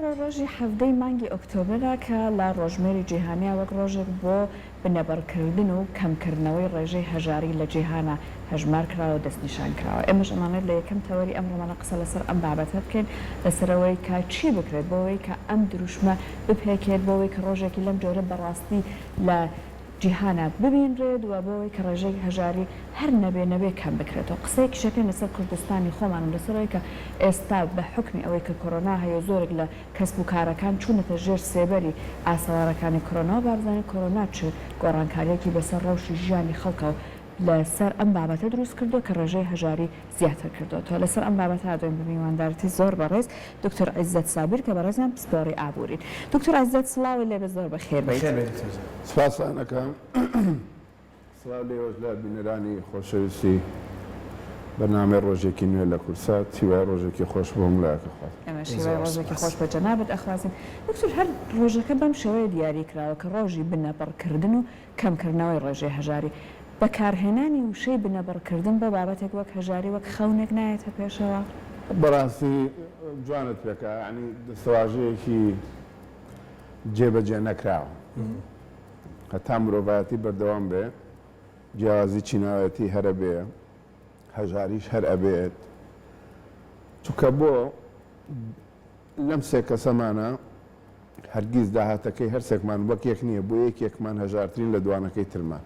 ئەمڕۆ ڕۆژی حەڤدەی مانگی ئۆکتۆبەرە کە لە ڕۆژمێری جیهانیا وەک ڕۆژێک بۆ بنەبڕکردن و کەمکردنەوەی ڕێژەی هەژاری لە جیهانا هەژمار کراوە و دەستنیشان کراوە. ئێمەش ئەمانەوێت لە یەکەم تەوەری ئەمڕۆمانە قسە لەسەر ئەم بابەتە بکەین، لەسەر ئەوەی کە چی بکرێت بۆ ئەوەی کە ئەم دروشمە بپێکێت، بۆ ئەوەی کە ڕۆژێکی لەم جۆرە بەڕاستی لە جیهانا ببینرێت و بۆ ئەوەی کە ڕێژەی هەژاری هەر نەبێ نەبێ کەم بکرێتەوە. قسەیەکیش ئەکەین لەسەر کوردستانی خۆمان و لەسەر ئەوەی کە ئێستا بە حوکمی ئەوەی کە کۆرۆنا هەیە و زۆرێک لە کەسب و کارەکان چوونەتە ژێر سێبەری ئاسەوارەکانی کۆرۆناوە با بزانین کۆرۆنا چ گۆڕانکارییەکی بەسەر ڕەوشی ژیانی خەڵکە و لە سەر ئەم بابەتە دروست کردووە کە ڕێژەی هەژاری زیاتر کردۆتەوە. لە سەر ئەم بابەتە هاتووین بە میواندارێتی زۆر بەڕێز دکتۆر عیزەت سابیر کە بەڕێزیان پسپۆڕی ئابوورین. دکتۆر عیزەت سڵاوت لێ بێت زۆر بەخێر بێیت. بەخێر بێی دکتۆر جان. سپاستان ئەکەم. سڵاو لێوەش لە بینەرانی خۆشەویستی بەرنامەی ڕۆژێکی نوێ لە کوردسات. هیوای ڕۆژێکی خۆش بۆ هەموو لایەک ئەخوازم. ئێمەش هیوای زۆر ڕۆژێکی سپاس. خۆش بە جەنابت ئەخوازین. دکتۆر هەر ڕۆژەکە بەم شێوەیە دیاری کراوە کە ڕۆژی بنەبڕکردن و کەمکردنەوەی ڕێژەی هەژاری. بەکارهێنانی وشەی بنەبڕکردن بۆ بابەتێک وەک هەژاری وەک خەونێک نایەتە پێشەوە؟ بەڕاستی جوانت پێکا یانی دەستەواژەیەکی جێبەجێ نەکراوە. هەتا مرۆڤایەتی بەردەوام بێ جیاوازی چینایەتی هەر ئەبێ، هەژاریش هەر ئەبێت. چونکە بۆ لەم سێ کەسەمانە هەرگیز داهاتەکەی هەرسێکمان وەک یەک نییە، بۆ یەکێکمان هەژارترین لە دوانەکەی ترمان.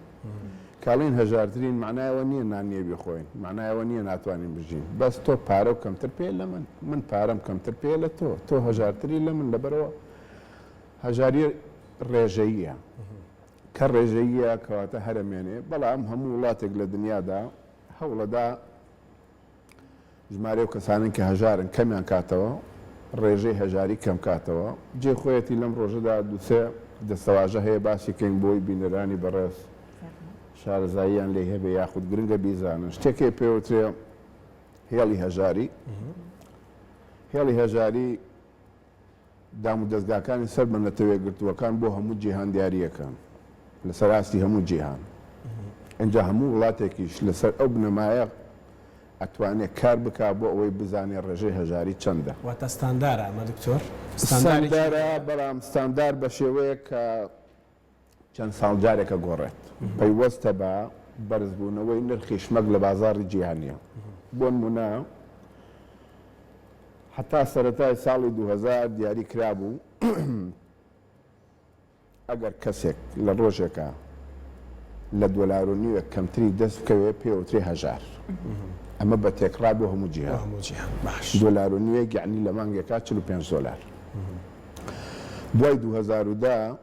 کاڵین هەژارترین مەعنای ئەوە نییە نان نییە بیخۆین، مەعنای ئەوە نییە ناتوانین بژین، بەس تۆ پارەو کەمتر پێیە لە من، من پارەم کەمتر پێیە لە تۆ، تۆ هەژارتری لە من، لەبەرئەوە هەژاری ڕێژەییە، کە ڕێژەییە کەواتە هەر ئەمێنێ، بەڵام هەموو وڵاتێک لە دنیادا هەوڵەدا ژمارەی ئەو کەسانەی کە هەژارن کەمیان کاتەوە، ڕێژەی هەژاری کەم کاتەوە. جێی خۆیەتی لەم ڕۆژەدا دووسێ دەستەواژە هەیە باسی کەین بۆی بینەرانی بەڕێز شارەزاییان لێی هەبێ یاخود گرنگە بیزانن. شتێک هەیە پێوترێ هێڵی هەژاری. هێڵی هەژاری دامودەزگاکانی سەر بە نەتەوەیەکگرتووەکان بۆ هەموو جیهان دیارییەکەن لەسەر ئاستی هەموو جیهان. ئینجا هەموو وڵاتێکیش لەسەر ئەو بنەمایە ئەتوانێ کار بکا بۆ ئەوەی بزانێ ڕێژەی هەژاری چەندە. واتە ستاندارە ئەمە دکتۆر؟ ستاندارێکی ستاندارە، بەڵام ستاندار بە شێوەیەک کە چەند ساڵ جارێک ئەگۆڕێت. پەیوەستە بە بەرزبوونەوەی نرخی شمەک لە بازاڕی جیهانییە. بۆنموونە هەتا سەرەتای ساڵی 2000 دیاری کرابوو ئەگەر کەسێک لە ڕۆژێکا لە دۆلار و نیوێک کەمتری دەست بکەوێ پێوترێ هەژار. ئەمە بە تێکڕا بۆ هەموو جیهان. دۆلار و نیوێک یەعنی لە مانگێکا 45 دۆلار. دوای 2010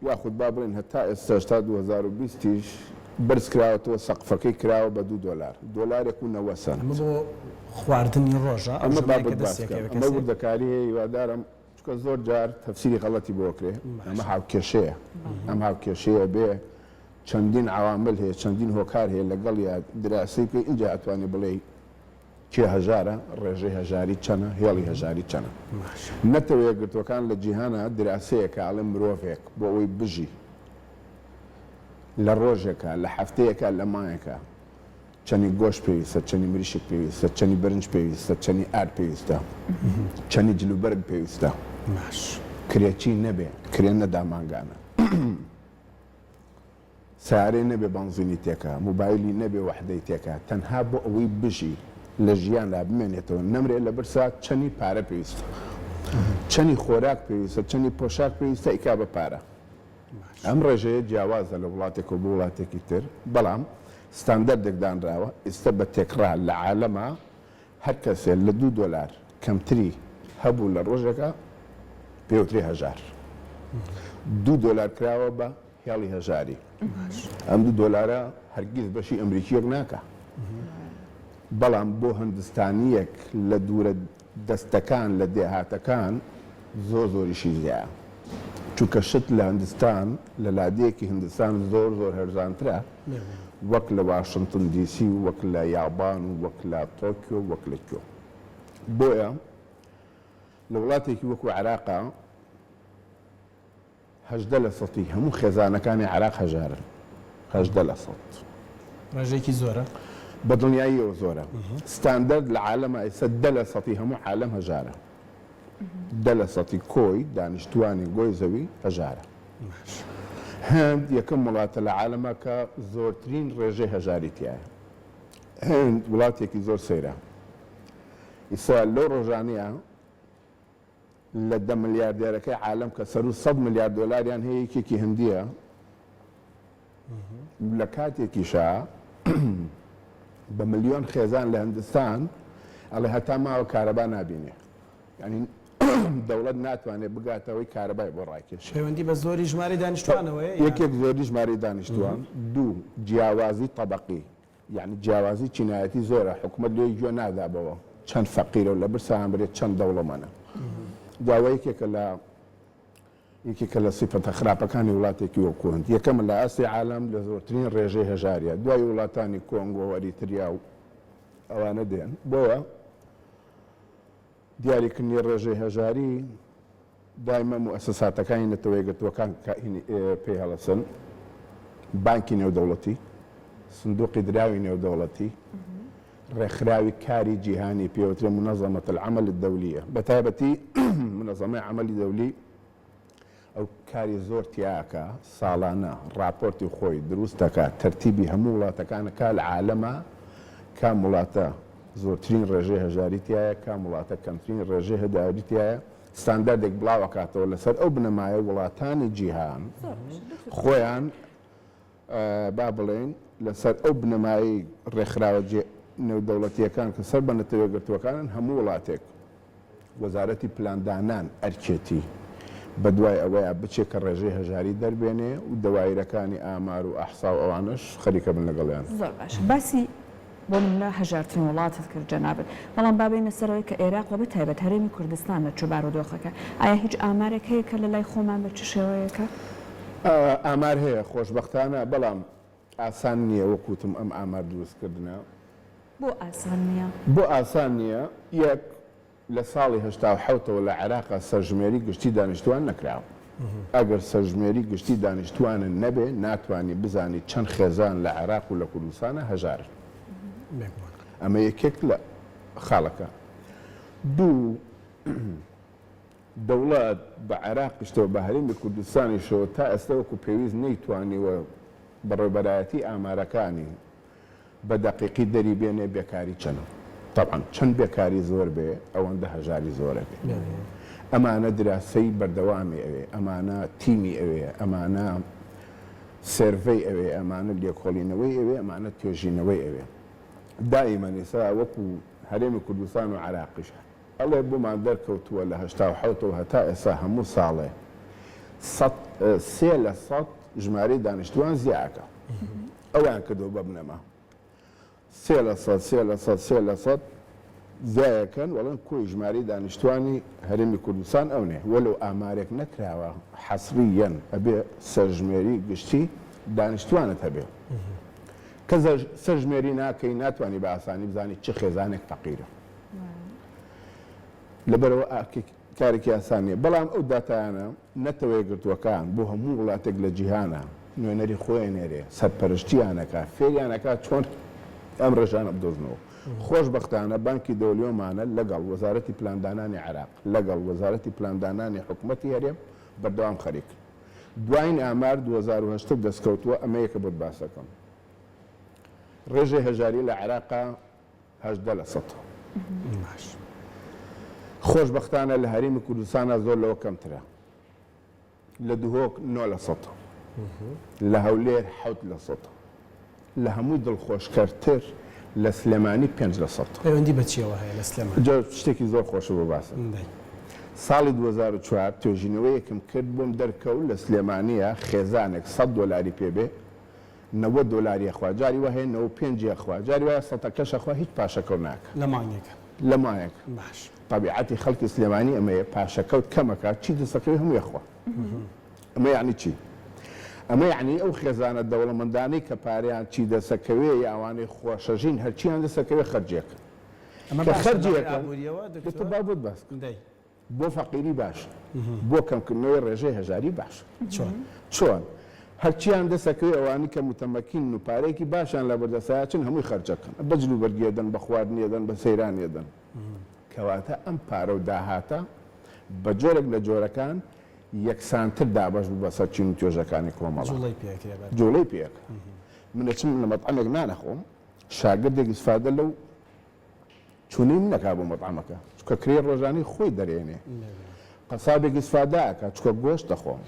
یاخود با بڵێین هەتا ئێستاش تا 2020 یش بەرز کراوەتەوە سەقفەکەی کراوە بە دوو دۆلار، دۆلارێک و 90 سەنت. ئەمە بۆ خواردنی ڕۆژە، ئەو ئەمە با ژەمەیە بۆت کە باس دەستی کەم، ئەکەوێ ئەمە کەسێک. وردەکاری هەیە هیوادارم چونکە زۆر جار تەفسیری غەڵەتی بۆ ئەکرێ، ئەمە باشە. هاوکێشەیە، ئەم هاوکێشەیە بێ چەندین عەوامل هەیە، چەندین هۆکار هەیە لەگەڵیا دراسەی بکەی ئینجا ئەتوانی بڵێی کێ هەژارە، ڕێژەی هەژاری چەنە، هێڵی هەژاری چەنە. نەتەوە یەکگرتووەکان لە جیهانا دراسەیەکە ئەڵێ مرۆڤێک بۆ ئەوەی بژی لە ڕۆژێکا، لە هەفتەیەکا، لە مانگێکا چەنی گۆشت پێویستە، چەنی مریشک پێویستە، چەنی برنج پێویستە، چەنی ئارد پێویستە، چەنی جلوبەرگ پێویستە. کرێچی نەبێ، کرێ نەدا مانگانە. سەیارەی نەبێ بەنزینی تێکا، موبایلی نەبێ وەحدەی تێکا، تەنها بۆ ئەوەی بژی، لە ژیاندا بمێنێتەوە، نەمرێ لە برسا، چەنی پارە پێویستە، چەنی خۆراک پێویستە، چەنی پۆشاک پێویستە، ئیکا بە پارە. ئەم ڕێژەیە جیاوازە لە وڵاتێکەوە بۆ وڵاتێکی تر، بەڵام ستاندەردێک دانراوە، ئیستە بە تێکڕا لە عالەما هەر کەسێ لە دوو دۆلار کەمتری هەبوو لە ڕۆژێکا پێوترێ هەژار. دوو دۆلار کراوە بە هێڵی هەژاری. ئەم دوو دۆلارە هەرگیز بەشی ئەمریکییەک ناکا. بەڵام بۆ هندستانییەک لە دوورە دەستەکان لە دێهاتەکان زۆر زۆریشی زیایە. چونکە شت لە هندستان لە لادێیەکی هندستان زۆر زۆر هەرزانترە وەک لە واشنتن دی سی و وەک لە یابان و وەک لە تۆکیۆ و وەک لە کوێ. بۆیە لە وڵاتێکی وەکو عێراقا 18 لە سەتی هەموو خێزانەکانی عێراق هەژارن. 18 لە سەد. ڕێژەیەکی زۆرە؟ بە دڵنیاییەوە زۆرە. ستاندەرد لە عالەما ئێستا دە لە سەتی هەموو عالەم هەژارە. دە لە سەتی کۆی دانیشتووانی گۆی زەوی هەژارە. هند یەکەم وڵاتە لە عالەما کە زۆرترین ڕێژەی هەژاری تیایە. هند وڵاتێکی زۆر سەیرە. ئیستا لەو ڕۆژانەیا لە دە ملیاردێرەکەی عالەم کە سەروو سەد ملیار دۆلاریان هەیە یەکێکی هندییە. لە کاتێکیشا بە ملیۆن خێزان لە هندستان ئەڵێ هەتا ماوە کارەبا نابینێ. یانی دەوڵەت ناتوانێت بگاتەوەی کارەبای بۆ ڕاکێشێ. پەیوەندی بە زۆری ژمارەی دانیشتوانەوەیە یان؟ یەکێک زۆری ژمارەی دانیشتوان، دوو جیاوازی تەبەقی یانی جیاوازی چینایەتی زۆرە حکومەت لێی گوێ نادا بەوە چەند فەقیرە و لە برسا ئەمرێت چەند دەوڵەمەنە جا ئەوە یەکێکە لە یەکێکە لە سیفەتە خراپەکانی وڵاتێکی وەکو هند یەکەمە لە ئاستی عالەم لە زۆرترین ڕێژەی هەژاریە دوای وڵاتانی کۆنگۆ و ئەریتریا و ئەوانە دێن بۆیە دیاریکردنی ڕێژەی هەژاری دایمە موئەسەساتەکانی نەتەوەیەکگرتووەکان پێی هەڵەسن، بانکی نێودەوڵەتی، سندوقی دراوی نێودەوڵەتی، ڕێکخراوی کاری جیهانی پێوترێ منظمە العمل الدولیە، بەتایبەتی منظمەی عەمەلی دەولی ئەو کاری زۆر تیا ئەکا ساڵانە ڕاپۆرتی خۆی دروست ئەکا تەرتیبی هەموو وڵاتەکان ئەکا لە عالەما کام وڵاتە زۆرترین ڕێژەی هەژاری تیایە کام وڵاتە کەمترین ڕێژەی هەداری تیایە ستانداردێک بڵاو ئەکاتەوە لەسەر ئەو بنەمایە وڵاتانی جیهان خۆیان با بڵێین لەسەر ئەو بنەمایەی ڕێکخراوە نێودەوڵەتییەکان کە سەر بە نەتەوە یەکگرتووەکانن، هەموو وڵاتێک وەزارەتی پلاندانان ئەرکێتی بەدوای ئەوەیا بچێ کە ڕێژەی هەژاری دەربێنێ و دەوایرەکانی ئامار و ئەحسا و ئەوانەش خەریکە بن لەگەڵیان. زۆر باشە باسی بۆ نمونە هەژارترین وڵاتت کرد جەنابت، بەڵام با بێینە سەر ئەوەی کە ئێراق و بە تایبەت هەرێمی کوردستان لە چ بارودۆخەکە، ئایا هیچ ئامارێک هەیە کە لە لای خۆمان بە چ شێوەیەکە؟ ئامار هەیە خۆشبەختانە، بەڵام ئاسان نییە وەک وتم ئەم ئامار دروستکردنە. بۆ ئاسان نییە؟ بۆ ئاسان نییە، یەک، لە ساڵی 87 ەوە لە عێراقا سەرژمێری گشتی دانیشتووان نەکراوە. ئەگەر سەرژمێری گشتی دانیشتووانت نەبێ، ناتوانی بزانی چەند خێزان لە عێراق و لە کوردستانا هەژارن. ئەمە یەکێک لە خاڵەکان. دوو، دەوڵەت بە عێراقیشتەوە بە هەرێمی کوردستانیشەوە تا ئێستا وەکو پێویست نەیتوانیوە بەڕێوبەرایەتی ئامارەکانی بە دەقیقی دەری بێنێ بێکاری چەنە تەبعەن چەند بێکاری زۆر بێ ئەوەندە هەژاری زۆرە بێ ئەمانە دراسەی بەردەوامی ئەوێ ئەمانە تیمی ئەوێ ئەمانە سێرڤەی ئەوێ ئەمانە لێکۆڵینەوەی ئەوێ ئەمانە توێژینەوەی ئەوێ دائیمەن ئێستا وەکو هەرێمی کوردستان و عێراقیش ئەڵێ بۆمان دەرکەوتووە لە 87 ەوە هەتا ئێستا هەموو ساڵێ سەد 3% ژمارەی دانیشتووان زیاکە ئەویان کردووە بە بنەما 3%، 3%، 3% زیایەکەن و ئەڵێن کۆی ژمارەی دانیشتوانی هەرێمی کوردستان ئەونێ، وەلو ئامارێک نەکراوە حەسرییەن ئەبێ سەرژمێری گشتی دانیشتوانت هەبێ. کە سەرژمێری ناکەی ناتوانی بە ئاسانی بزانی چ خێزانێک فەقیرە. لەبەرئەوە کارێکی ئاسان نییە، بەڵام ئەو داتایانە نەتەوەیەکگرتووەکان بۆ هەموو وڵاتێک لە جیهانا نوێنەری خۆی ئەنێرێ، سەرپەرشتیان ئەکا، فێریان ئەکا چۆن ئەم ڕێژانە بدۆزنەوە. خۆشبەختانە بانکی دەولیۆمانە لەگەڵ وەزارەتی پلاندانانی عێراق، لەگەڵ وەزارەتی پلاندانانی حکومەتی هەرێم بەردەوام خەریکن. دواین ئامار 2008 دەستکەوتووە، ئەمەیە کە بۆت باس ئەکەم. ڕێژەی هەژاری لە عێراقا 18 لە سەد. باش. خۆشبەختانە لە هەرێمی کوردستانا زۆر لەوە کەمترە. لە دهۆک 9 لە سەد. لە هەولێر 7 لە سەد. لە هەمووی دڵخۆشکەرتر لە سلێمانی 5 لە سەد. پەیوەندی بە چیەوە هەیە لە سلێمانی؟ جا شتێکی زۆر خۆشە بۆ باسم. دەی. ساڵی 2004 توێژینەوەیەکم کرد بۆم دەرکەوت لە سلێمانییە خێزانێک 100 دۆلاری پێ بێ 90 دۆلاری ئەخوا جاری وا هەیە 95 ی ئەخوا جاری وایە سەتەکەش ئەخوا هیچ پاشەکەوت ناکا. لە مانگێکا. لە مانگێک. باش. تەبیعەتی خەڵکی سلێمانی ئەمەیە پاشەکەوت کەم ئەکا چی دەست ئەکەوێ هەمووی ئەخوا. ئەمە یەعنی چی؟ ئەمە یەعنی ئەو خێزانە دەوڵەمەندانەی کە پارەیان چی دەست ئەکەوێ یا ئەوانەی خۆشەژین هەرچیان دەست ئەکەوێ خەرجی ئەکەن. ئەمە کە باشە لە خەرجی ڕووی ئەکەن ئابوورییەوە دکتۆر دکتۆر؟ با بۆت باس کەم. دەی. بۆ فەقیری باشە، بۆ کەمکردنەوەی ڕێژەی هەژاری باشە. چۆن؟ چۆن؟ هەرچیان دەست ئەکەوێ ئەوانەی کە موتەمەکینن و پارەیەکی باشیان لەبەردەستە ئەچن هەمووی خەرج ئەکەن، بە جلوبەرگی ئەدەن، بە خواردنی ئەدەن، بە سەیرانی ئەدەن. کەواتە ئەم پارە و داهاتە. بە جۆرێک لە جۆرەکان یەکسانتر دابەش بوو بەسەر چین و توێژەکانی کۆمەڵا. جوڵەی پێ ئەکرێ بەر. جوڵەی پێ ئەکا. من ئەچم لە مەتعەمێک نان ئەخۆم، شاگردێک ئیسفادە لەو چوونەی من ئەکا بۆ مەتعەمەکە، چونکە کرێی ڕۆژانەی خۆی دەرێنێ. قەسابێک ئیسفادە ئەکا، چونکە گۆشت ئەخۆم.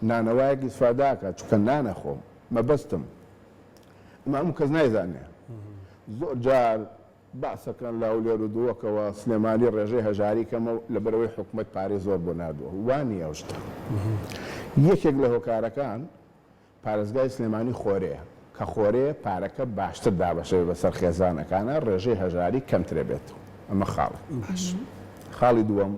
نانەوایەک ئیسفادە ئەکا، چونکە نان ئەخۆم. مەبەستم ئەمە هەموو کەس نایزانێ. زۆر جار باسەکەن لە هەولێر و دهۆکەوە سلێمانی ڕێژەی هەژاری کەمە و لەبەرئەوەی حکومەت پارەی زۆر بۆ ناردووە. وا نییە ئەو شتە. یەکێک لە هۆکارەکان پارێزگای سلێمانی خۆرەیە. کە خۆرەیە پارەکە باشتر دابەشەبێت بەسەر خێزانەکانا ڕێژەی هەژاری کەمترەبێت. ئەمە خاڵێک. خاڵی دووەم،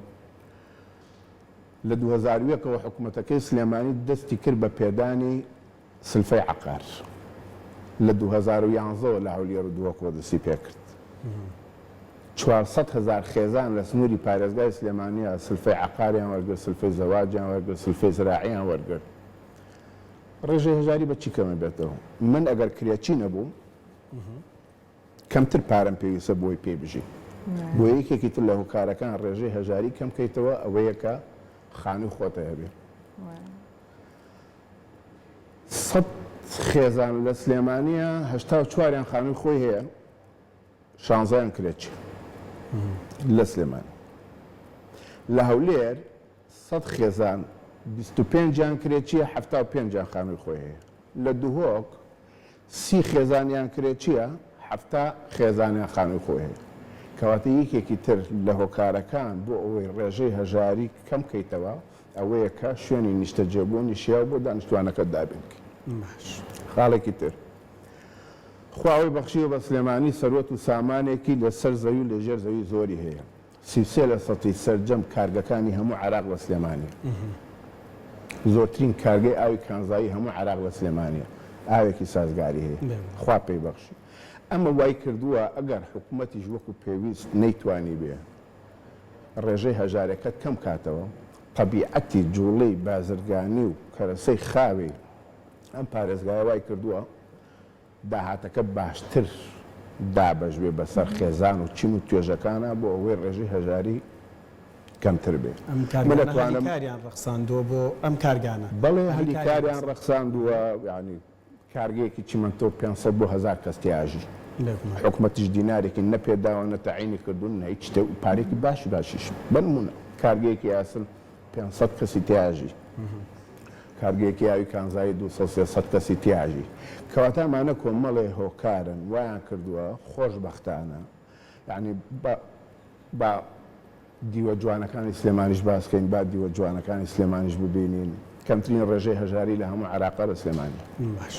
لە 2001 ەوە حکومەتەکەی سلێمانی دەستی کرد بە پێدانی سلفەی عەقار لە 2011 ەوە لە هەولێر و دهۆکەوە دەستی پێکرد. 400 هەزار خێزان لە سنووری پارێزگای سلێمانییە سلفەی عەقاریان وەرگرت، سلفەی زەواجیان وەرگرت، سلفەی زراعیان وەرگرت. ڕێژەی هەژاری بە چی کەمە بێتەوە؟ من ئەگەر کرێچی نەبووم کەمتر پارەم پێویستە بۆی پێی بژیم. بۆیە یەکێکی تر لە هۆکارەکان ڕێژەی هەژاری کەم کەیتەوە ئەوەیە کە خانووی خۆت هەبێ. سەد خێزان لە سلێمانییە 84یان خانووی خۆی هەیە، شانزەیان کرێچیە لە سلێمانی. لە هەولێر سەد خێزان 25یان کرێچیە، 75یان خانووی خۆی هەیە. لە دهۆک 30 خێزانیان کرێچیە، 70 خێزانیان خانووی خۆی هەیە. کەواتە یەکێکی تر لە هۆکارەکان بۆ ئەوەی ڕێژەی هەژاری کەم کەیتەوە ئەوەیە کە شوێنی نیشتەجێبوونی شیاو بۆ دانیشتووانەکەت دابین بکەی. باش. خاڵێکی تر، خوا ئەوەی بەخشیوە بە سلێمانی سەروەت و سامانێکی لە سەر زەوی و لە ژێر زەوی زۆری هەیە. 33 لە سەتی سەرجەم کارگەکانی هەموو عێراق لە سلێمانییە. زۆرترین کارگەی ئاوی کانزایی هەموو عێراق لە سلێمانییە. ئاوێکی سازگاری هەیە. خوا پێی بەخشی. ئەمە وای کردووە ئەگەر حکومەتیش وەکو پێویست نەیتوانیبێ ڕێژەی هەژارەکە کەم کاتەوە، تەبیعەتی جوڵەی بازرگانی و کەرەسەی خاوی ئەم پارێزگایە وای کردووە داهاتەکە باشتر دابەش بێ بەسەر خێزان و چین و توێژەکانا بۆ ئەوەی ڕێژەی هەژاری کەمتر بێ. ئەم من کارگانە هەلی ئەتوانم. کاریان ڕەخساندووە بۆ ئەم کارگانە بەڵێ هەلی هەلی کاریان کاریان ڕەخساندووە. ڕەخساندووە یانی کارگەیەکی چیمەنتۆ 500 بۆ 1000 کەس تیا ئەژی. بێگومان. حکومەتیش دینارێکی نە پێداوە نە تەعینی کردوون نە هیچ شتێ و پارەیەکی باشی باشیش. بە نموونە کارگەیەکی ئاسن 500 کەسی تیا ئەژی. کارگەیەکی ئاوی کانزایی 200 300 کەسی تیا ئەژی. کەواتە ئەمانە کۆمەڵێ هۆکارن وایان کردووە خۆشبەختانە یانی بە با دیوە جوانەکانی سلێمانیش باس کەین، با دیوە جوانەکانی سلێمانیش ببینین. کەمترین ڕێژەی هەژاری لە هەموو عێراقا لە سلێمانییە. باش.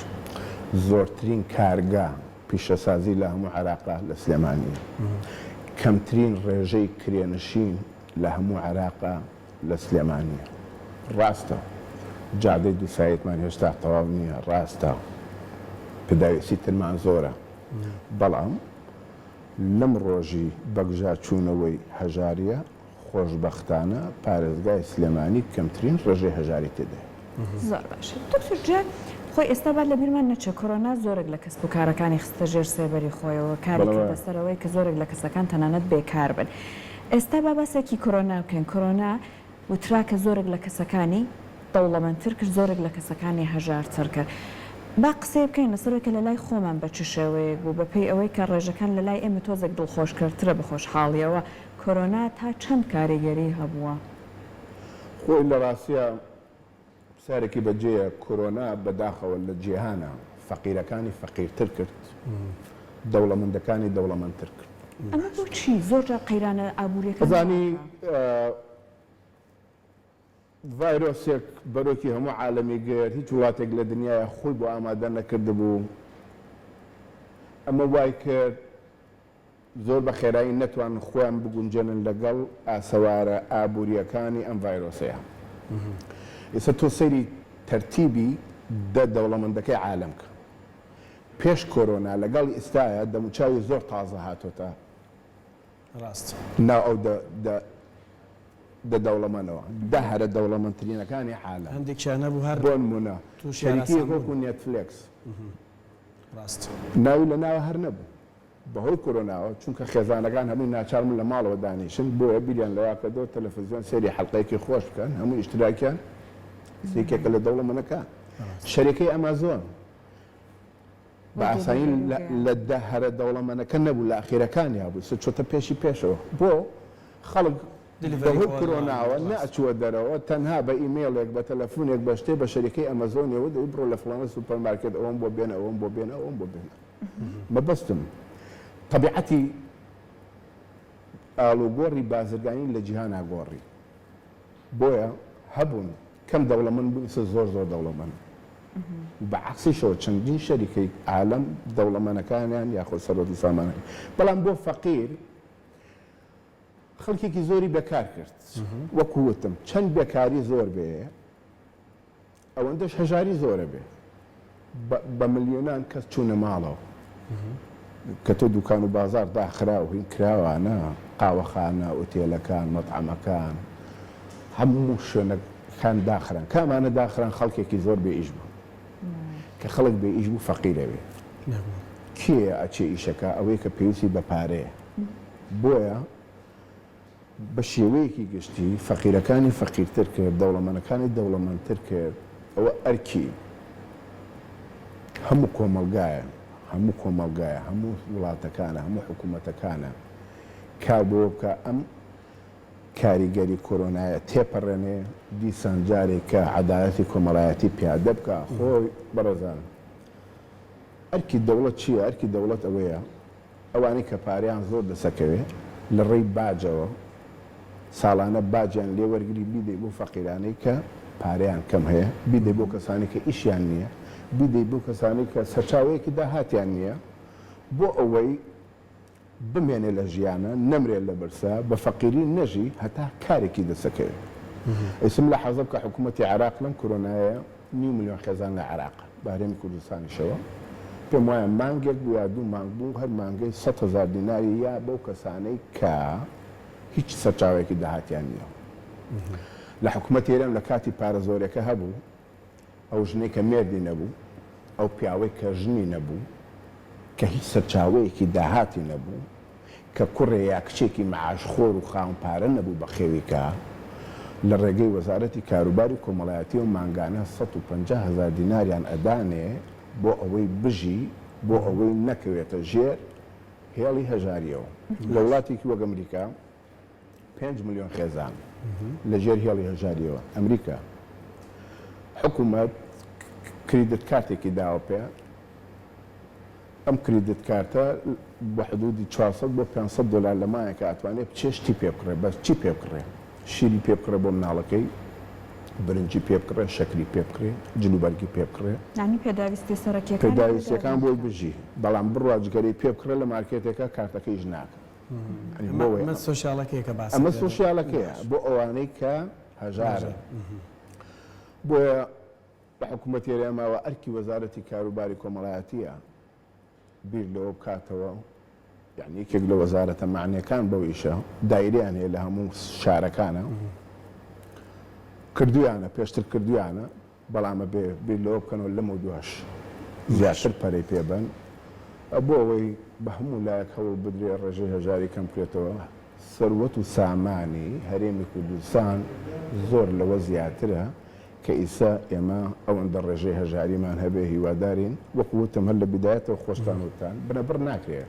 زۆرترین کارگە پیشەسازی لە هەموو عێراقا لە سلێمانییە. کەمترین ڕێژەی کرێنشین لە هەموو عێراقا لە سلێمانییە. ڕاستە جادەی دووسایتمان هێشتا تەواو نییە، ڕاستە پێداویستی ترمان زۆرە، بەڵام لەم ڕۆژی بەگژاچوونەوەی هەژارییە، خۆشبەختانە پارێزگای سلێمانی کەمترین ڕێژەی هەژاری تێدایە. زۆر باشە دکتۆر جا خۆی ئێستا با لەبیرمان نەچێ کۆرۆنا زۆرێک لە کەسب و کارەکانی خستە ژێر سێبەری خۆیەوە کاری کردە سەر ئەوەی کە زۆرێک لە کەسەکان تەنانەت بێکار بن ئێستا با باسێکی کۆرۆنا بکەین کۆرۆنا وترا کە زۆرێک لە کەسەکانی دەوڵەمەندتر کرد، زۆرێک لە کەسەکانی هەژارتر کرد. با قسەیە بکەین لەسەر ئەوەی کە لە لای خۆمان بە چ شێوەیەک بوو، بە پێی ئەوەی کە ڕێژەکان لە لای ئێمە تۆزێک دڵخۆشکەرترە بە خۆشحاڵییەوە، کۆرۆنا تا چەند کاریگەری هەبووە؟ خۆی لە ڕاستیا پرسیارێکی بەجێیە، کۆرۆنا بەداخەوە لە جیهانا فەقیرەکانی فەقیرتر کرد، دەوڵەمەندەکانی دەوڵەمەندتر کرد. ئەمە بۆچی؟ زۆر جار قەیرانە ئابوورییەکان ئەزانی واکا. ڤایرۆسێک بەرۆکی هەموو عالەمی گرت، هیچ وڵاتێک لە دنیایا خۆی بۆ ئامادە نەکردبوو، ئەمە وای کرد زۆر بە خێرایی نەتوانن خۆیان بگونجێنن لەگەڵ ئاسەوارە ئابوورییەکانی ئەم ڤایرۆسەیە. ئێستا تۆ سەیری تەرتیبی دە دەوڵەمەندەکەی عالەم کە. پێش کۆرۆنا لەگەڵ ئیستایا دەموچاوی زۆر تازە هاتۆتە ڕاست. ناو ئەو دە دە دە دەوڵەمەنەوە. دە هەرە دەوڵەمەندترینەکانی عالەم. هەندێکیان هەبوو هەر بۆ نموونە تووشی شەریکەیەک هەراسان وەکوو بوون. نێتفلێکس ڕاست. ناوی لە ناوە هەر نەبوو. بەهۆی کۆرۆناوە چونکە خێزانەکان هەمووی ناچاربوون لە ماڵەوە دانیشن بۆیە بیریان لەوە کردەوە تەلەفزیۆن سەیری حەلقەیەکی خۆش بکەن هەموو ئیشتراکیان یەکێکە لە دەوڵەمەنەکان شەریکەی ئەمازۆن بە ئاسانی لە دە هەرە دەوڵەمەنەکە نەبوو لە ئەخیرەکانیا بوو ئیستا چۆتە پێشی پێشەوە بۆ خەڵک بەهۆی کرۆناوە نەئەچووە دەرەوە تەنها بە ئیمەیڵێک بە تەلەفونێک بە شتێ بە شەریکەی ئەمەزۆنیەوە دەی بڕۆ لە فڵانە سوپەر مارکێت ئەوەم بۆ بێنە ئەوەم بۆ بێنە ئەوەم بۆ بێنە مەبەستم تەبیعەتی ئاڵوگۆڕی بازرگانی لە جیهانا گۆڕی بۆیە هەبوون کەم دەوڵەمەند بوون ئیستا زۆر زۆر دەوڵەمەندن و بە عەکسیشەوە چەندین شەریکەی عالەم دەوڵەمەنەکانیان یاخۆ سەروەت و سامانەکان بەڵام بۆ فەقیر خەڵکێکی زۆری بێکار کرد وەکو وتم چەند بێکاری زۆر بێ ئەوەندەش هەژاری زۆرە بێ بە ملیۆنان کەس چوونە ماڵەوە کە تۆ دوکان و بازار داخرا و هین کراوانە قاوەخانە ئوتێلەکان مەتعەمەکان هەموو شوێنەکان داخران کامانە داخران خەڵکێکی زۆر بێ ئیش بوو کە خەڵک بێ ئیش بوو فەقیرە بێ کێ ئەچێ ئیشەکە ئەوەیە کە پێویستی بە پارەیە بۆیە بە شێوەیەکی گشتی فەقیرەکانی فەقیرتر کرد، دەوڵەمەنەکانی دەوڵەمەندتر کرد، ئەوە ئەرکی هەموو کۆمەڵگایە، هەموو کۆمەڵگایە، هەموو وڵاتەکانە، هەموو حکوومەتەکانە کار بەوە بکا ئەم کاریگەری کۆرۆنایە تێپەڕێنێ، دیسان جارێک کە عەدالەتی کۆمەڵایەتی پیادە بکا، خۆی بەڕێزان ئەرکی دەوڵەت چییە؟ ئەرکی دەوڵەت ئەوەیە ئەوانەی کە پارەیان زۆر دەسەکەوێ لە ڕێی باجەوە ساڵانە باجیان لێ وەرگری بیدەی بۆ فەقیرانەی کە پارەیان کەم هەیە بیدەی بۆ کەسانی کە ئیشیان نییە بیدەی بۆ کەسانی کە سەرچاوەیەکی داهاتیان نییە بۆ ئەوەی بمێنێ لە ژیانە نەمرێ لە برسا بە فەقیری نەژی هەتا کارێکی دەسەکەوێ ئیسم لە حەزە بکە حکوومەتی عێراق لەم کۆرۆنایە نیو ملیۆن خێزان لە عێراق بە هەرێمی کوردستانیشەوە، پێم وایە مانگێک بوو یا دوو مانگ بوو، هەر مانگەی 100,000 دیناری یا بەو کەسانەی کە هیچ سەرچاوەیەکی داهاتیان نییە. لە حکومەتی هەرێم لە کاتی پارە زۆرێکە هەبوو، ئەو ژنەی کە مێردی نەبوو، ئەو پیاوەی کە ژنی نەبوو، کە هیچ سەرچاوەیەکی داهاتی نەبوو، کە کوڕێ یا کچێکی مەعاش خۆر و خاوەن پارە نەبوو بەخێوی کا، لە ڕێگەی وەزارەتی کاروباری کۆمەڵایەتیەوە مانگانە 150 هەزار دیناریان ئەدانێ بۆ ئەوەی بژی، بۆ ئەوەی نەکەوێتە ژێر هێڵی هەژاریەوە. لە وڵاتێکی وەک ئەمریکا پێنج ملیۆن خێزان لە ژێر هێڵی هەژاریەوە. ئەمریکا حکومەت credit card ێکی داوە پێیان، ئەم credit card ە بە حدودی 400 بۆ 500 دۆلار لە مانگێکا ئەتوانێ بچێ شتی پێ بکڕێ بەس چی پێ بکڕێ شیری پێ بکڕێ بۆ مناڵەکەی برنجی پێ بکڕێ شەکری پێ بکڕێ جلوبەرگی پێ بکڕێ یانی پێداویستیە سەرەکیەکانی پێ پێداویستیەکان بۆی بژی بەڵام بڕوا جگەرەی پێ بکڕێ لە مارکێتێکا کارتەکە ئیش ناکا یانی بۆ ئەمە سۆشیاڵەکەیە کە باست ئەمە سۆشیاڵەکەیە بۆ ئەوانەی کە هەژارن بۆیە لە حکومەتی هەرێمەوە ئەرکی وەزارەتی کاروباری کۆمەڵایەتییە بیر لەوە بکاتەوە، یانی یەکێک لە وەزارەتە مەعنیەکان بەو ئیشە، دایرەیان هەیە لە هەموو شارەکانە، کردویانە، پێشتر کردویانە، بەڵام ئەبێ بیر لەوە بکەنەوە لەمەودواش زیاتر پەرەی پێ بەن، بۆ ئەوەی بە هەموو لایەک هەوڵ بدرێ ڕێژەی هەژاری کەم بکرێتەوە. سەروەت و سامانی هەرێمی کوردستان زۆر لەوە زیاترە کە ئیسە ئێمە ئەوەندە ڕێژەی هەژاریمان هەبێ هیوادارین وەکو وتم هەر لە بیدایەتەوە خۆشتان وتتان بنەبڕ ناکرێ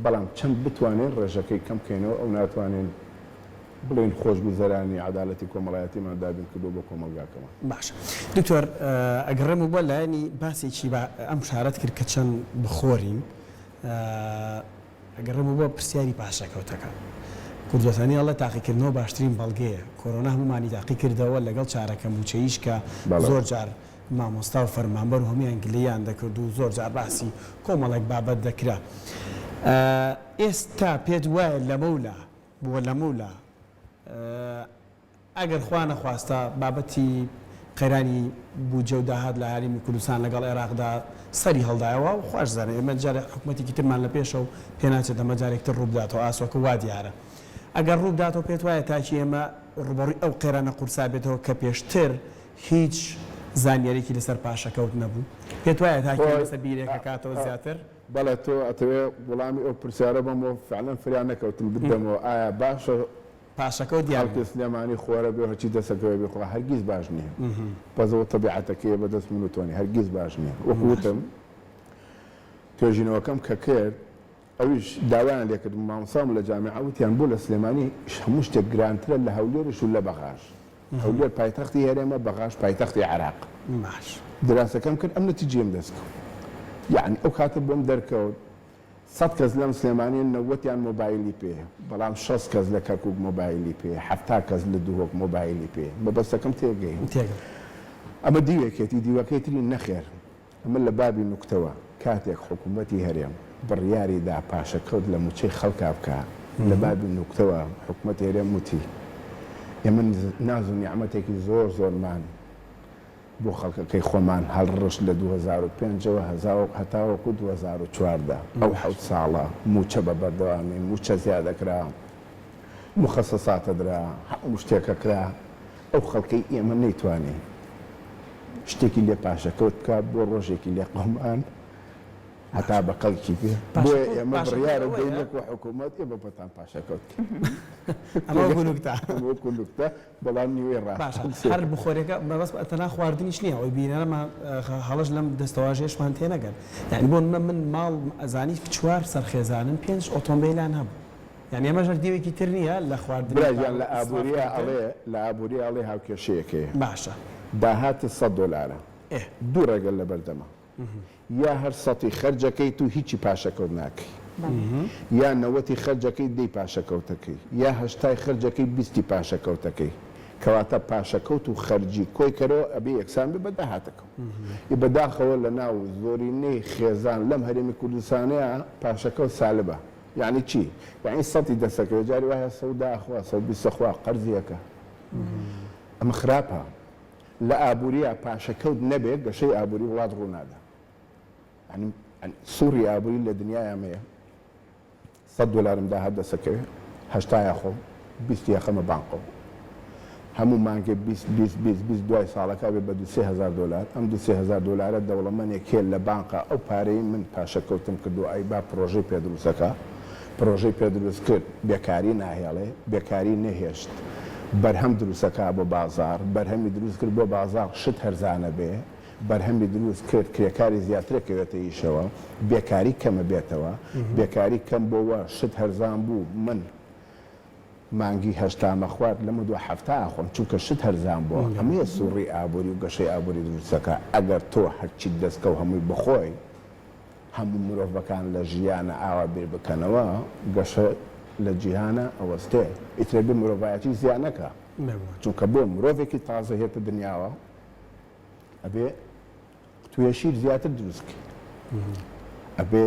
بەڵام چەند بتوانین ڕێژەکەی کەم بکەینەوە ئەو ناتوانین بڵێین خۆشگوزەرانی عەدالەتی کۆمەڵایەتیمان دابین کردووە بۆ کۆمەڵگاکەمان. باشە دکتۆر ئەگەڕێمەوە بۆ لایەنی باسێکی با ئەم شارەت کرد کە چەند بخۆرین ئەگەڕێمەوە بۆ پرسیاری پاشەکەوتەکە. کوردوەتەنی ئەڵێ تاقیکردنەوە باشترین بەڵگەیە. کۆرۆنا هەموومانی تاقی کردەوە لەگەڵ چارەکە مووچەییش کە زۆر جار مامۆستا و فەرمانبەر و هەموویان گلەییان دەکرد و زۆر جار باسی کۆمەڵێک بابەت دەکرا. ئێستا پێت وایە لەمەولا بۆ لەمەولا ئەگەر خوا نەخواستە بابەتی قەیرانی بودجە و داهات لە هەرێمی کوردستان لەگەڵ عێراقدا سەری هەڵدایەوە و خواش زانێ ئێمە جارێ حکومەتێکی ترمان لە پێشە و پێناچێت ئەمە جارێک تر ڕووبداتەوە ئاسۆکە وا دیارە ئەگەر ڕووبداتەوە پێت وایە تاکی ئێمە ڕووبەڕووی ئەو قەیرانە قورسا بێتەوە کە پێشتر هیچ زانیاریەکی لەسەر پاشەکەوت نەبوو پێت وایە تاکی ئێمە لەسەر بیرێک ئەکاتەوە زیاتر؟ بەڵێ تۆ ئەتەوێ وڵامی ئەو پرسیارە بەمەوە فعلەن فریا نەکەوتم بدەمەوە ئایا باشە پاشەکەوت یان خەڵکی سلێمانی خۆرە بێ و هەرچی دەسەکەوێ بیخوا هەرگیز باش نییە بەس ئەوە تەبیعەتەکەیە بەدەست من و تۆ نیە هەرگیز باش نییە وەکو وتم توێژینەوەکەم کە کرد ئەویش داوایان لێکردم مامۆستام لە جامیعە وتیان بۆ لە سلێمانی هەموو شتێک گرانترە لە هەولێریش و لە بەغاش هەولێر پایتەختی هەرێمە بەغاش پایتەختی عێراق باش. دراسەکەم کرد ئەم نەتیجەیەم دەست کەوت یەعنی ئەو کاتە بۆم دەرکەوت سەت کەس لەم سلێمانیە نەوەتیان مۆبایلی پێیە بەڵام 60 کەس لە کەرکوک مۆبایلی پێیە 70 کەس لە دهۆک مۆبایلی پێیە مەبەستەکەم تێگەی تێگەم. ئەمە دیوێکێتی دیوەکەی تری نەخێر ئەمە لە بابی نوکتەوە، کاتێک حکومەتی هەرێم بڕیاری دا پاشەکەوت لە موچەی خەڵکا بکا، لە بابی نوکتەوە حکومەتی هەرێم وتی، ئێمە ناز و نیعمەتێکی زۆر زۆرمان بۆ خەڵکەکەی خۆمان هەڵڕشت لە 2005 ەوە هەتاوەکو 2014، ئەو حەوت ساڵە موچە بە بەردەوامی موچە زیادەکرا، موخەسەسات ئەدرا، هەموو شتێک ئەکرا، ئەو خەڵکەی ئێمە نەیتوانی شتێکی لێ پاشەکەوت بکا بۆ ڕۆژێکی لێ قەومان هەتا بە کەڵکی بێ. بۆیە ئێمە بڕیارە دەین وەکو حکوومەت ئێمە بۆتان پاشەکەوت کەین. ئەمە وەکو نوکتە. ئەمە وەکو نوکتە، بەڵام نیوەی ڕاستە. باشە هەر بخۆرێکە مەبەست تەنها خواردنیش نییە، ئەوەی بینەرەمان هەڵەش لەم دەستەواژەیەشمان تێنەگەن. یانی بۆ نموونە من ماڵ ئەزانی چوار سەرخێزانن پێنج ئۆتۆمبێلیان هەبوو. یانی ئەمەش هەر دیوێکی تر نییە لە خواردنی برا گیان پارە لە و ئیسراف ئابووریا کردن؟ ئەڵێ لە ئابووریا ئەڵێ هاوکێشەیەک هەیە باشە. داهاتت سەت دۆلارە ئێ. دوو ڕێگەت لەبەردەمە یا هەر سەتی خەرجەکەیت و هیچی پاشەکەوت ناکەی یا نەوەتی خەرجەکەی دەی پاشەکەوتەکەی یا هەشتای خەرجەکەی بیستی پاشەکەوتەکەی کەواتە پاشەکەوت و خەرجی کۆی کەرەوە ئەبێ یەکسان بێ بە داهاتەکەو ی بەداخەوە لەناو زۆرینەی خێزان لەم هەرێمی کوردستانەیا پاشەکەوت سالبە. یەعنی چی؟ یەعنی سەتی دەسەکەوێ جاری وا هەیە سەو دە ئەخوا سەو بیست ئەخوا قەرزی ئەکا ئەمە خراپە لە ئابووریا پاشەکەوت نەبێ گەشەی ئابووری وڵات ڕوو نادا یەعنی سوڕی ئابووری لە دنیایا مەیە سەت دۆلارم داهات دەسەکەوێ هەشتای ئەخۆم بیستی ئەخەمە بانقەوە هەموو مانگێ 20 20 20 20 دوای ساڵەکە ئەبێ بە دوو سێ هەزار دۆلار، ئەم دوو سێ هەزار دۆلارە دەوڵەمەنێک هەیە لە بانقا ئەو پارەی من پاشەکەوتم کردووە ئەیبا پرۆژەی پێ دروست ئەکا، پرۆژەی پێ دروست کرد بێکاری ناهێڵێ، بێکاری نەهێشت بەرهەم دروست ئەکا بۆ بازاڕ، بەرهەمی دروست کرد بۆ بازاڕ شت هەرزانە بێ، بەرهەمی دروست کرد کرێکاری زیاتر ئەکەوێتە ئیشەوە، بێکاری کەمەبێتەوە، بێکاری کەم بۆوە شت هەرزان بوو من. مانگی هەشتامە خوارد لەمە دوا حەفتا ئەخۆم چونکە شت هەرزان بووە ئەمەیە سوڕی ئابوری و گەشەی ئابوری دروست دەکا ئەگەر تۆ هەرچیت دەست کەوت هەمووی بخۆی هەموو مرۆڤەکان لە ژیانە ئاوا بیر بکەنەوە گەشە لە جیهانە ئەوەستێ ئیتر ئەبێ مرۆڤایەتیش زیا نەکا چونکە بۆ مرۆڤێکی تازە هێتە دنیاوە ئەبێ قوتوێ شیر زیاتر دروست کەی ئەبێ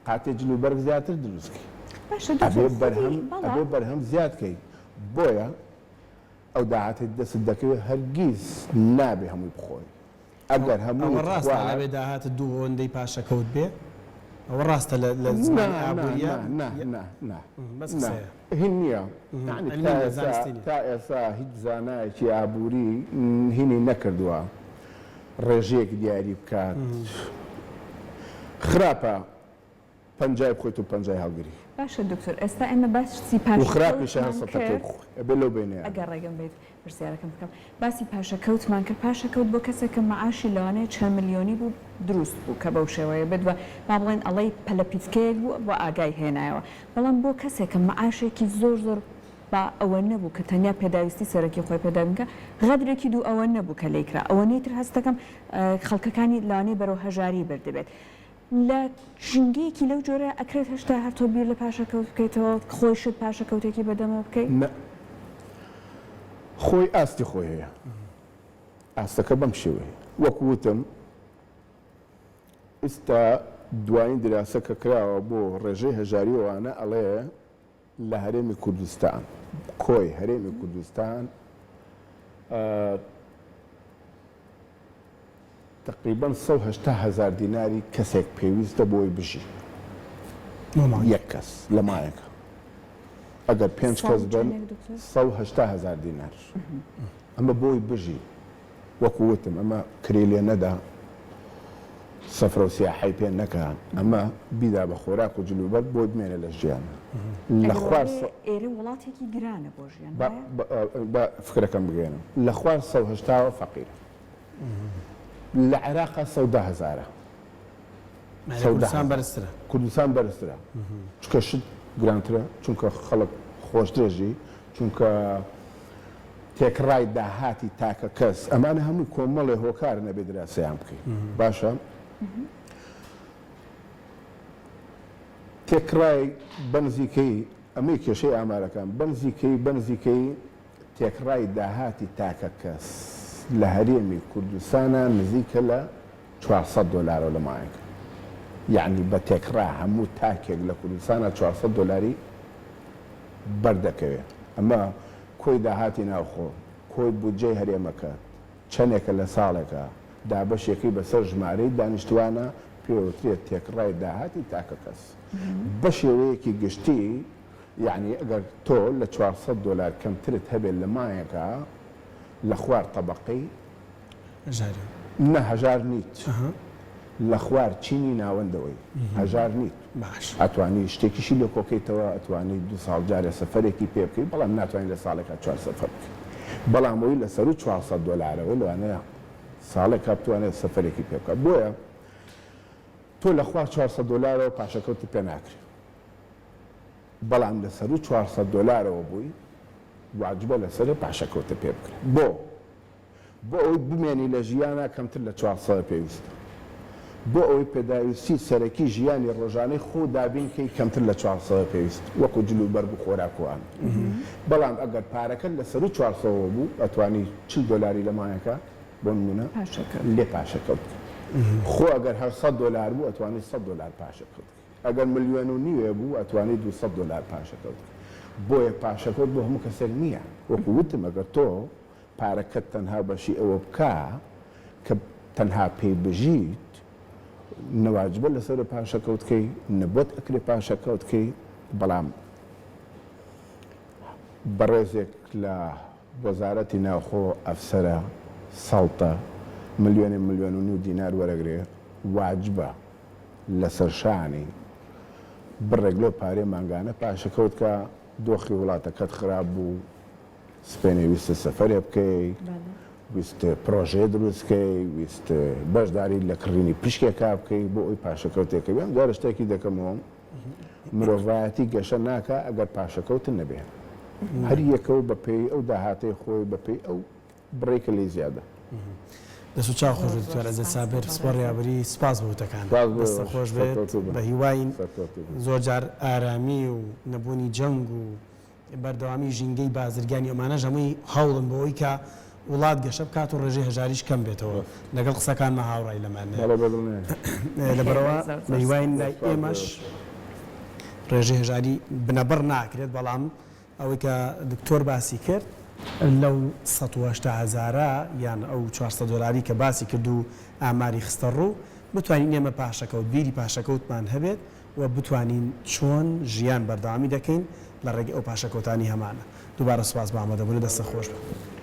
قاتێ جل و بەرگ زیاتر دروست کەی باشە دکتۆر ئەبێ خودی بەرهەم بەڵێ ئەبێ بەرهەم زیاد کەی بۆیە ئەو داهاتەی دەستت دەکەوێت هەرگیز نابێ هەمووی بخۆی ئەگەر ئەوە هەموویت ڕاستە خوارد نابێ داهاتت دوو ئەوەندەی پاشەکەوت بێ ئەوە ڕاستە لە لە نا زمانی نا ئابووریە نا نا یە نا نا بەس نا قسەیە هین نییە یانی عیلمی تا نیە ئێستا زانستی نیە. تا ئێستا هیچ زانایەکی ئابووری هینی نەکردووە ڕێژەیەک دیاری بکات خراپە پەنجای بخۆیت و پەنجای هەڵگری. باشە دکتۆر ئێستا ئێمە باسی و خراپیشە هەر پاشەکەوتمان سەتەکەی کرد. بخۆی ئەبێ لەو بەینەیا بێ. ئەگەر ڕێگەم بەیت پرسیارەکەم بکەم باسی پاشەکەوتمان کرد پاشەکەوت بۆ کەسێک کە مەعاشی لەوانەیە چەند ملیۆنی بوو دروست بوو کە بەو شێوەیە بێت و با بڵێین ئەڵێی پەلەپیتکەیەک بوو و ئاگای هێنایەوە بەڵام بۆ کەسێک کە مەعاشێکی زۆر زۆر با ئەوە نەبوو کە تەنیا پێداویستی سەرەکی خۆی پێ دابینکا، غەدرێکی دوو ئەوە نەبوو کە لێی کرا، ئەوەنەی تر هەست دەکەم خەڵکەکانی لەوانەیە بەرەو هەژاری بردبێت. لە ژینگەیەکی لەو جۆرە ئەکرێت هێشتا هەر تۆ بیر لە پاشەکەوت بکەیتەوە، خۆیشت پاشەکەوتێکی بە دەمەوە بکەی؟ نا. خۆی ئاستی خۆی هەیە. ئاستەکە بەم شێوەیە. وەک وتم ئیستا دوایین دراسە کە کراوە بۆ ڕێژەی هەژاری و ئەوانە ئەڵێ، لە هەرێمی کوردستان، کۆی هەرێمی کوردستان تەقریبەن 180 هەزار دیناری کەسێک پێویستە بۆی بژی، یەک کەس لە مایەکە ئەگەر پێنج کەس بن 180 هەزار دینار ئەمە بۆی بژی. وەکو وتم ئەمە کرێ لێ نەدا. سەفرە و سیاحەی پێ نەکا، ئەمە بیدا بە خۆراک و جلوبەرگ بۆی بمێنێ لە ژیانا. لە ئەگەر خوار وابێ ئێرە وڵاتێکی گرانە بۆ ژیان با وایە؟ با فکرەکەم بگەیەنم. لە خوار 180 وە فەقیرە. لە عێراقا 110 هەزارە. یانی 110 کوردستان هەزار. بەرزترە. کوردستان بەرزترە. چونکە شت گرانترە، چونکە خەڵک خۆشترە ژی، چونکە تێکڕای داهاتی تاکە کەس، ئەمانە هەمووی کۆمەڵێ هۆکارن ئەبێ دراسەیان بکەی. باشە تێکڕای بەنزیکەیی، ئەمەی کێشەی ئامارەکان، بەنزیکەیی بەنزیکەیی تێکڕای داهاتی تاکە کەس لە هەرێمی کوردستانا نزیکە لە 400 دۆلارەوە لە مانگێکا. یەعنی بە تێکڕا هەموو تاکێک لە کوردستانا 400 دۆلاری بەردەکەوێ. ئەمە کۆی داهاتی ناوخۆ، کۆی بودجەی هەرێمەکە چەنێکە لە ساڵێکا، دابەشیەکەی بەسەر ژمارەی دانیشتوانە، پێوترێت تێکڕای داهاتی تاکەکەس. بەشێوەیەکی گشتی یەعنی ئەگەر تۆ لە 400 دۆلار کەمترت هەبێت لە مانگێکا لە خوار تەبەقەی هەژاری. نە هەژار نیت لە خوار چینی ناوەندەوەی هەژار نیت باش. ئەتوانی شتێکیشی لێ کۆکەیتەوە ئەتوانی دوو ساڵ جارێ سەفەرێکی پێ بکەی بەڵام ناتوانی لە ساڵێکا چوار سەفەر بکەی بەڵام ئەوی لە سەروو 400 دۆلارەوە لەوانەیە ساڵێکا بتوانێت سەفەرێکی پێ بکات بۆیە تۆ لە خوار 400 دۆلارەوە پاشەکەوتت پێ ناکرێ بەڵام لە سەروو 400 دۆلارەوە بووی واجبە لەسەرێ پاشەکەوتت پێ بکرێ بۆ؟ بۆ ئەوەی بمێنی لە ژیانا کەمتر لە 400 پێویستە. بۆ ئەوەی پێداویستی سەرەکی ژیانی ڕۆژانەی خۆو دابین کەی کەمتر لە 400 پێویستە وەکو جل و بەرگ و خۆراک و ئەمە. بەڵام ئەگەر پارەکەت لە سەروو چوارسەوە بوو ئەتوانی 40 دۆلاری لە مانگەکە بۆ نمونە لێ پاشەکەوت بکەی. خۆ ئەگەر هەر سەد دۆلار بوو ئەتوانی سەد دۆلار پاشەکەوت بکەی. ئەگەر ملیۆن و نیوێ بوو ئەتوانی 200 دۆلار پاشەکەوت بکەی. بۆیە پاشەکەوت بۆ هەموو کەسێک نییە. وەکو وتم ئەگەر تۆ پارەکەت تەنها بەشی ئەوە بکا کە تەنها پێی بژیت، نە واجبە لەسەرت پاشەکەوت کەی، نە بۆت ئەکرێ پاشەکەوت کەی، بەڵام بەڕێزێک لە وەزارەتی ناوخۆ ئەفسەرە، سەڵتە، ملیۆنێ ملیۆن و نیو دینار وەرەگرێ، واجبە لەسەر شانی بڕێک لەو پارەی مانگانە پاشەکەوت کا، دۆخی وڵاتەکەت خراپ بوو، سبەینێ ویستت سەفەرێ بکەی، ویستت پرۆژەیە دروست کەی، ویستت بەشداری لە کڕینی پشکێکا بکەی بۆ ئەوی پاشەکەوتێکە بێ. ئەم جارە شتێکی دەکەمەوە، مرۆڤایەتی گەشە ناکا ئەگەر پاشەکەوت نەبێ. هەر یەکە و بە پێی ئەو داهاتەی خۆی، بە پێی ئەو بڕەی کە لێی زیادە. دەست و چاو خۆش بێت دکتۆر عزەت سابر پسپۆڕی ئابوری سوپاس بۆ وتەکانت دەستت خۆش بێت بە هیواین زۆر جار ئارامی و نەبوونی جەنگ و بەردەوامی ژینگەی بازرگانی ئەمانەش هەمووی هەوڵن بۆ ئەوەی کە وڵات گەشە بکات و ڕێژەی هەژاریش کەم بێتەوە لەگەڵ قسەکانما هاوڕای لەمانە لەبەرئەوە بەهیواین لای ئێمەش ڕێژەی هەژاری بنەبڕ ناکرێت بەڵام ئەوەی کە دکتۆر باسی کرد لەو 180 هەزارە یان ئەو 400 دۆلاری کە باسی کرد و ئاماری خستە ڕوو بتوانین ئێمە پاشەکەوت بیری پاشەکەوتمان هەبێت و بتوانین چۆن ژیان بەردەوامی دەکەین لە ڕێگەی ئەو پاشەکەوتانەی هەمانە. دووبارە سوپاس بۆ ئامادەبوونت دەستت خۆش بێت.